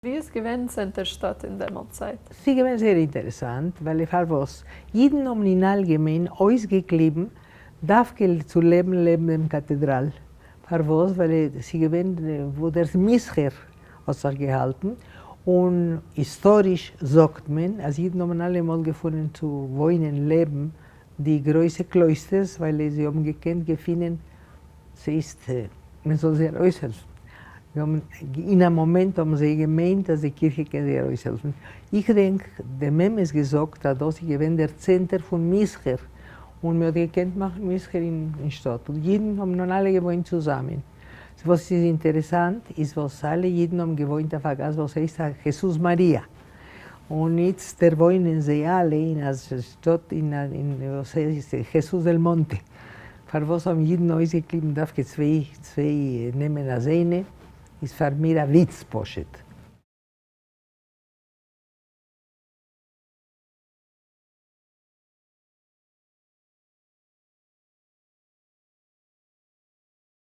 ווי איז געווען צענטער שטאט אין דעמאלט צייט? ס'איז געווען זייער אינטערעסאנט, ווייל פארוואס? אידן האבן אין אלגעמיין אויסגעקליבן דווקא צו לעבן לעבן דעם קאטעדראל. פארוואס? ווייל ס'איז געווען וואו דער מסחר האט זיך געהאלטן, און היסטאריש זאגט מען אז אידן האבן אלעמאל געפונען צו וואוינען לעבן די גרויסע קלויסטערס, ווייל זיי האבן געקענט געפינען ס'הייסט מען זאל זיי ארויסהעלפן. זיי האבן אין א מאמענט האבן זיי געמיינט אז די קירכע קען זיי ארויסהעלפן. איך געדענק דעם אמת געזאגט אז דאס איז געווען דער צענטער פון מסחר, און מען האט געקענט מאכן מסחר אין שטאט, און אידן האבן נאן אלע געוואוינט צוזאמען. וואס איז אינטערעסאנט איז וואס אלע אידן האבן געוואוינט אויף א גאס וואס הייסט Jesus Maria, און איצטער וואוינען זיי אלע אין א שטאט אין וואס הייסט Jesus del Monte. פארוואס האבן אידן אויסגעקליבן דווקא צוויי נעמען אזוינע איז פאר מיר א וויץ פשוט.